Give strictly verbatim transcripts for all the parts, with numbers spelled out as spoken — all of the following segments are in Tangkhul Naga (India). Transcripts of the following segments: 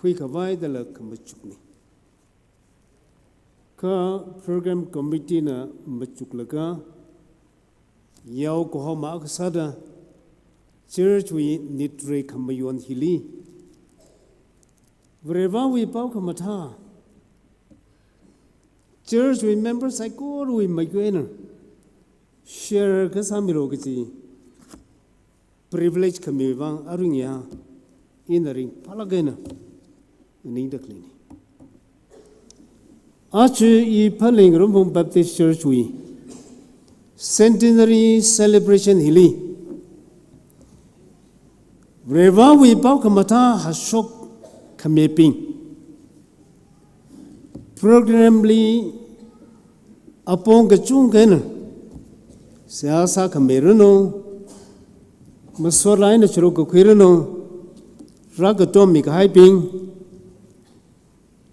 khuikhavai dala khamachukna. Kha program committee na machuklaga, yao kahoma kasāda, church wui nitre khamayon hili, Varewui pao khamathā, church wui member saikorawui maikwena share kasāmilo kaji privilege khami vang aringya ina ringphālāk eina nganingda khaleina. Aja i Phalee Ngarumphung Baptist Church wui centenary celebration hili, Varewui pao khamathā hashok khamibing, program li apong kachungkhana seihā sākhamiranu, masot eina churuk kakhuiranu, rākatommi kahaibing,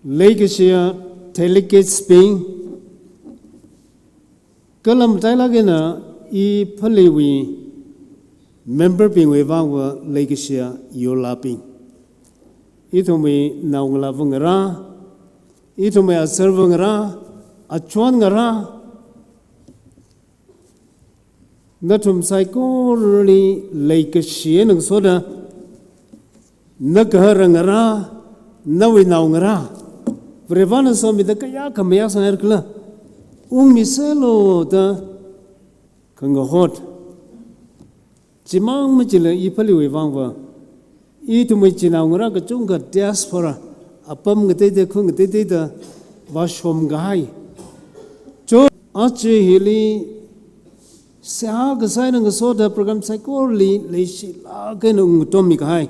leikashiya delegates bing, kala matailāk eina i Phaleewui member bingwui vangva leikashiya yorlābing, ithumwui naongalāva ngarā, ithumwui azarva ngarā, achon ngarā, nathum saikorali leikashi eina ngasoda, nagahara ngarā, nawui nao ngarā, Varena somida kayākha mayāsanghairakhala, ungmiserlu da khangahot. Chimang machila i Phaleewui vangva, ithumwui chinaongarā kachungkha diaspora, apam ngateitei, khun ngateiteida vāshom kahai, cho aja hili seihā kasā eina ngasoda program saikorali leishilāk eina ungtommi kahai,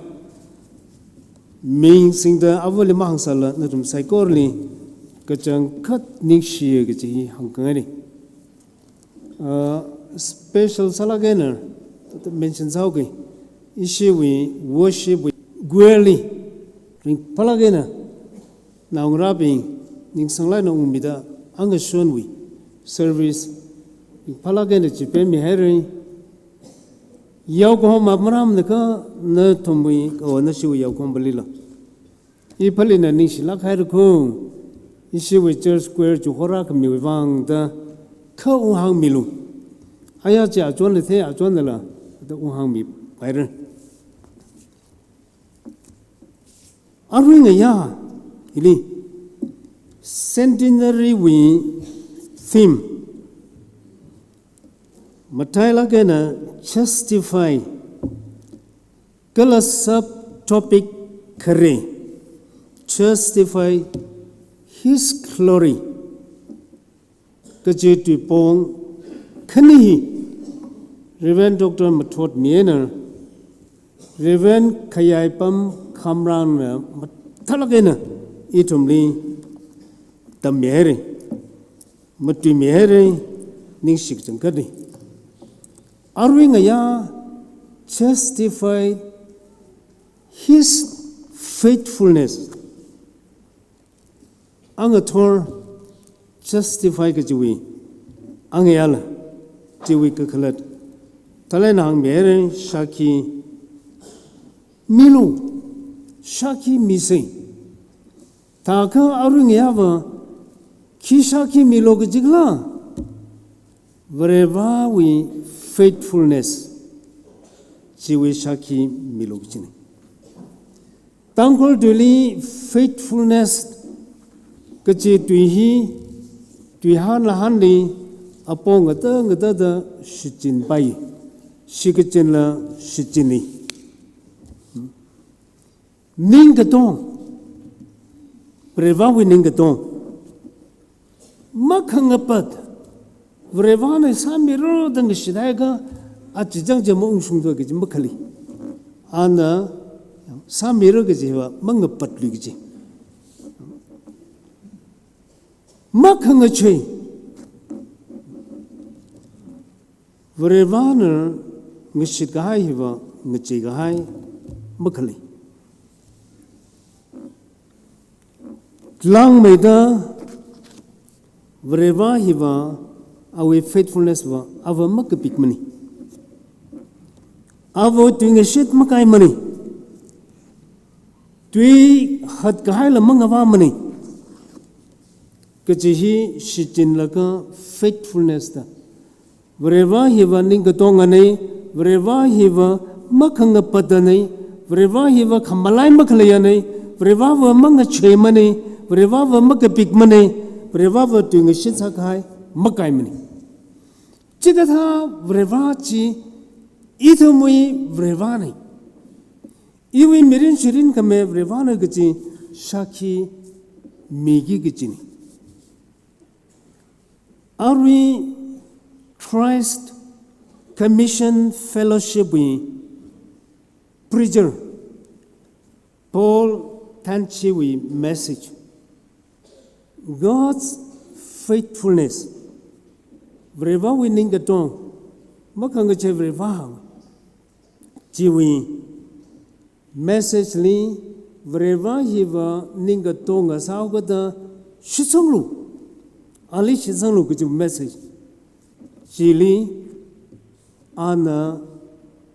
ming singda avali mahāngsāla nathum saikorali kachangkhat ningshiya kaji hi hāngkhangaina. Uh, special sālāk eina mention sāhaoki, ishiwui worship wui choir li ringphālāk eina naongarābing ningsanglāk eina ungmida angashunwui service ringphālāk eina chipemmihaira. Yao kahoma maram naka nathumwui, o, nashiwui yao kahombalila i Phaleena ningshilāk haira kho, ishiwui church choir chi horākhamiwui vang da kha unghāngmilu. Aya chi achonla thei, achonla da unghāngmipaira. Arui ngayā hili centenary wui theme matailāk eina justify, kala sub topic khare, justify His glory kaji tuipong khani hi Reverend Doctor Mathotmi eina Reverend Khayaipam Khamrangna mathālāk eina ithumli tammihaira, matuimihaira, ningshi kachangkhatna. Arui ngayā justify His faithfulness. Angathor justify kajiwui angayāla, chiwui kakhalat thālāk eina hāngmihaira, shākhi milu, shākhi misa. Thākha arui ngayāva khi shākhi milo kajikhala? Varewui faithfulness chiwui shākhi milo kajina. Tangkhul tuili faithfulness kaji tui hi, tui hanla hanli apong ngata ngatada shichinpai, shikachinla shichina. Ningkatong, Varewui ningkatong makhangapat, Varena sāmira da ngashithaiakha, achichang chi maungshungthu kaji makhalei. Ana sāmira kajiva mangapatlui kaji. Makhangachei. Varena ngashitkahai hiva ngacheikahai makhalei. Langmeida Vare hiva, awui faithfulness va, ava makapikmana. Ava tui ngashit makaimana. Tui khat kahaila mangavāmana. Kaji hi shichinlaga faithfulness da. Vareva hiva ningkatongana, Vareva hiva makhangapatana, Vareva hiva khamalai makhaleiana, Varevava mangacheimana, Varevava makapikmana, Varevava tuingashit sākahai makaimana. Chikathā Vareva chi ithumwui Varevana. Iwui mirin shirin khami Varevana kaji shākhi miki kajina. Arui Christ Commission Fellowship wui preacher Paul Tan Chiwui message, God's faithfulness, Varevawui ningkatong, makhangachei Vareva hāng. Chiwui message li, Vareva hiva ningkatonga sāhaokada shitsanglu, ali shitsanglu kaji message. Chili ana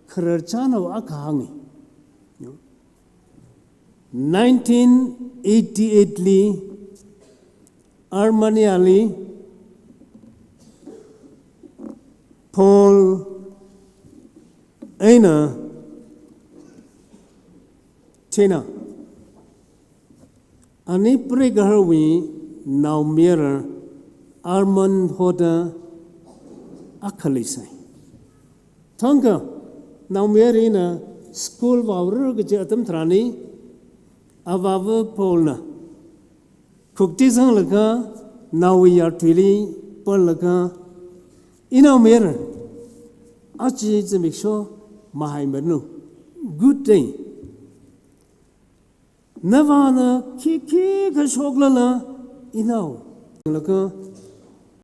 khararchanao akha hānga. Nineteen eighty-eight li Armenia li Paul eina Tina, ani preigahar wui naomayara Armand hoda akha leisai. Thangkha naomayara hina school vāra kaji atam tharanli, avāva Paul na khukti zanglaga naowui yartuili panlaga, "Inaomayara, aja zimiksho mahaimaranu. Good day. Navāna khikhi kashoklala inao." Laga